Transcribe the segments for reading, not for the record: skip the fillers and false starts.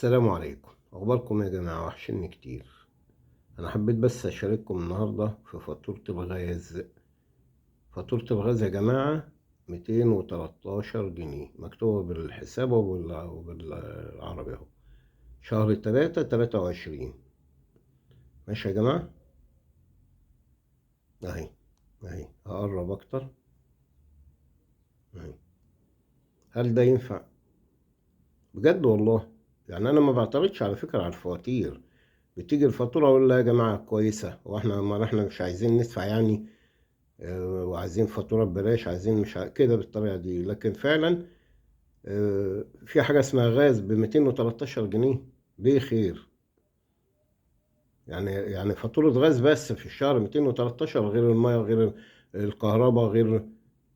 السلام عليكم، اخباركم يا جماعه؟ وحشني كتير. انا حبيت بس اشارككم النهارده في فاتوره الغاز. فاتوره الغاز يا جماعه 213 جنيه، مكتوبه بالحساب وبالعربي اهو، شهر 3 23. ماشي يا جماعه، اهي اهي، هقرب اكتر اهي. هل ده ينفع بجد؟ والله يعني انا ما بعترضش على فكره على الفواتير، بتيجي الفاتوره اقول لها يا جماعه كويسه، واحنا ما احنا مش عايزين ندفع يعني، وعايزين فاتوره ببلاش، عايزين مش كده بالطريقه دي. لكن فعلا في حاجه اسمها غاز ب 213 جنيه، ليه خير؟ يعني فاتوره غاز بس في الشهر 213، غير الميه، غير الكهرباء، غير.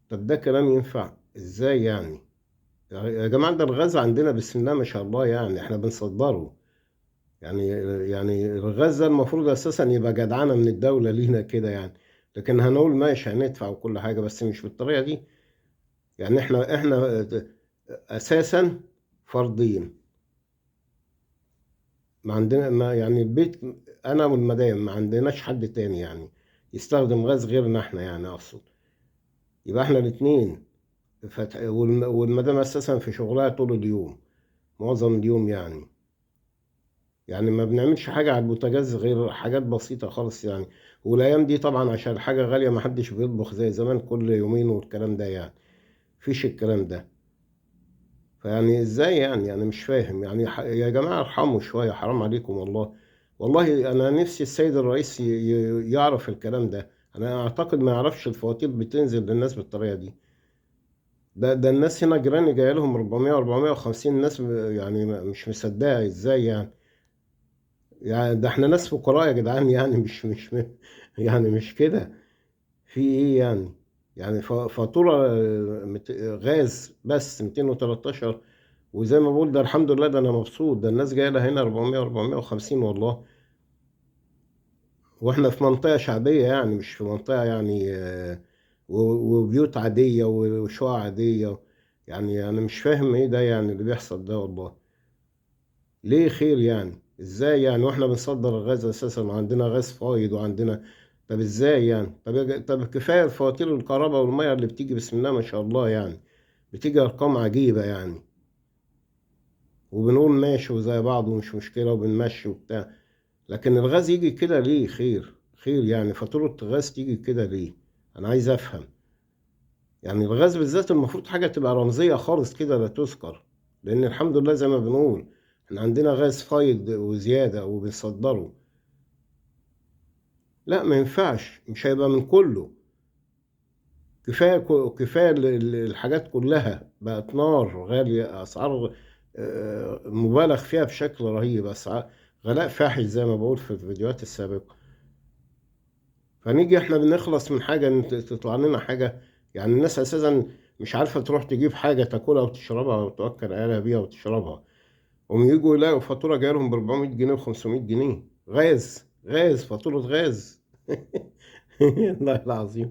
طب ده كلام ينفع ازاي يعني؟ يا جماعه ده الغاز عندنا بسم الله ما شاء الله، يعني احنا بنصدره، يعني الغاز ده المفروض اساسا يبقى جدعانه من الدوله لينا كده يعني، لكن هنقول ماشي هندفع وكل حاجه، بس مش بالطريقه دي. يعني احنا اساسا فردين، ما عندنا، ما يعني البيت انا والمدام ما عندناش حد تاني يعني يستخدم غاز غيرنا احنا يعني اقصد، يبقى احنا الاتنين والمدام اساسا في شغلها طول اليوم، معظم اليوم يعني ما بنعملش حاجة على البوتاجاز غير حاجات بسيطة خالص يعني. والأيام دي طبعا عشان الحاجة غالية ما حدش بيطبخ زي زمان كل يومين والكلام ده، يعني فيش الكلام ده. فيعني ازاي يعني؟ أنا مش فاهم يعني. يا جماعة ارحموا شوية، حرام عليكم والله. والله أنا نفسي السيد الرئيس يعرف الكلام ده. أنا أعتقد ما يعرفش الفواتير بتنزل للناس بالطريقة دي. ده الناس هنا جيراني جاي لهم 400 450، الناس يعني مش مصدقة ازاي يعني. يعني ده احنا ناس فقراء يا جدعان، يعني مش، مش يعني مش كده، في ايه يعني؟ يعني فاتورة غاز بس 213، وزي ما بقول ده الحمد لله، ده انا مبسوط، ده الناس جايه لها هنا 400 450 والله، واحنا في منطقة شعبية يعني، مش في منطقة يعني، وبيوت عادية وشقق عادية. يعني انا مش فاهم ايه ده يعني اللي بيحصل ده والله. ليه خير يعني؟ ازاي يعني واحنا بنصدر الغاز اساسا وعندنا غاز فايض وعندنا؟ طب ازاي يعني؟ طب كفايه الفواتير الكهرباء والميه اللي بتيجي بسم الله ما شاء الله، يعني بتيجي ارقام عجيبه يعني، وبنقول ماشي وزي بعض ومش مشكله وبنمشي وبتاع، لكن الغاز يجي كده ليه؟ خير خير يعني فاتوره غاز تيجي كده ليه؟ انا عايز افهم. يعني الغاز بالذات المفروض حاجه تبقى رمزيه خالص كده لا تذكر، لان الحمد لله زي ما بنقول احنا عندنا غاز فايض وزيادة وبنصدره. لا ما ينفعش، مش هيبقى من كله. كفاية الحاجات كلها بقت نار، غالية، أسعار، مبالغ فيها بشكل رهيب، أسعار غلاء فاحش زي ما بقول في الفيديوهات السابقة. فنيجي احنا بنخلص من حاجة تطلع لنا حاجة، يعني الناس أساسا مش عارفة تروح تجيب حاجة تاكلها وتشربها وتوكل عيالها بيها وتشربها، وهم يجوا يلاقوا فاتورة جاية لهم بأربعمية جنيه وخمسمية جنيه غاز، غاز، فاتورة غاز. والله العظيم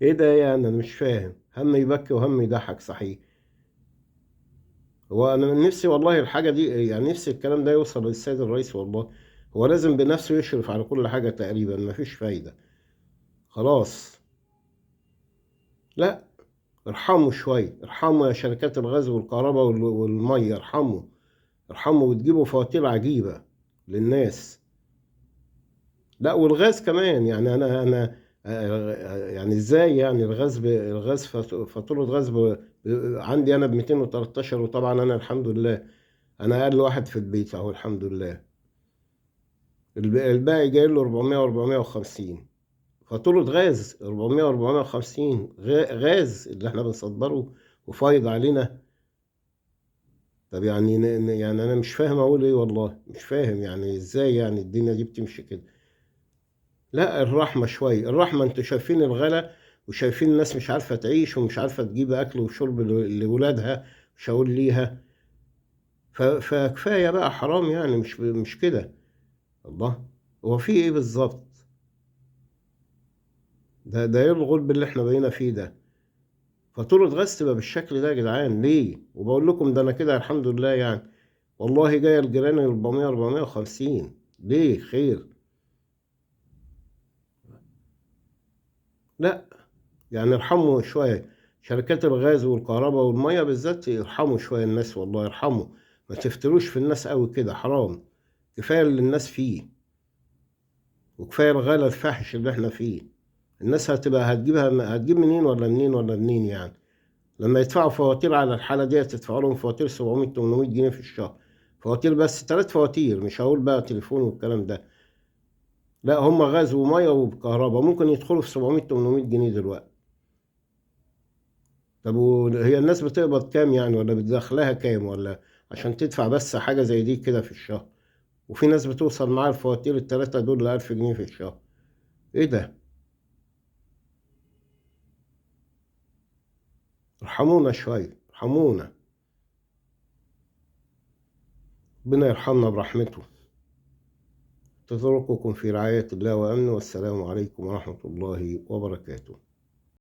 ايه ده يعني؟ انا مش فاهم، هم يبكي وهم يضحك صحيح. هو انا من نفسي والله الحاجة دي، يعني نفسي الكلام ده يوصل للسيد الرئيس والله. هو لازم بنفسه يشرف على كل حاجة تقريبا، مفيش فايدة خلاص. لا ارحموا شوية، ارحموا يا شركات الغاز والكهرباء والمية، ارحموا، ارحموا، وتجيبوا فواتير عجيبة للناس. لا والغاز كمان يعني، أنا، يعني ازاي يعني الغاز الغاز فاتورة غاز عندي أنا بميتين وتلتاشر، وطبعا أنا الحمد لله أنا أقل واحد في البيت أهو الحمد لله. الباقي جاي له أربعمية وأربعمية وخمسين فاتورة غاز، أربعمية وأربعمية وخمسين غاز اللي احنا بنصدره وفايض علينا. طب يعني يعني أنا مش فاهم أقول إيه والله، مش فاهم يعني إزاي يعني الدنيا دي بتمشي كده. لا الرحمة شوية، الرحمة. انتوا شايفين الغلا وشايفين الناس مش عارفة تعيش ومش عارفة تجيب أكل وشرب لولادها، مش هقول ليها. فكفاية بقى، حرام يعني، مش كده. الله، هو في إيه بالظبط؟ ده إيه الغلب اللي إحنا بقينا فيه ده؟ فاتورة غاز تبقى بالشكل ده يا جدعان ليه؟ وبقول لكم ده أنا كده الحمد لله يعني. والله جاية الجيران 400 450. ليه خير؟ لا يعني ارحموا شوية شركات الغاز والكهرباء والمية بالذات، ارحموا شوية الناس والله، ارحموا، ما تفتروش في الناس قوي كده، حرام. كفاية اللي الناس فيه، وكفاية الغلا الفاحش اللي احنا فيه. الناس هتبقى هتجيبها، هتجيب منين ولا منين ولا منين يعني؟ لما يدفعوا فواتير على الحالة دي، تدفعوا لهم فواتير 700 800 جنيه في الشهر، فواتير بس، 3 فواتير، مش هقول بقى تليفون والكلام ده، لا هم غاز ومية وكهرباء ممكن يدخلوا في 700 800 جنيه دلوقتي. طب وهي الناس بتقبض كام يعني، ولا بتدخلها كام، ولا عشان تدفع بس حاجة زي دي كده في الشهر؟ وفي ناس بتوصل معاها الفواتير التلاتة دول ل1000 جنيه في الشهر. ايه ده؟ ارحمونا شوية، ارحمونا، ربنا يرحمنا برحمته. تترككم في رعاية الله وأمنه، والسلام عليكم ورحمة الله وبركاته.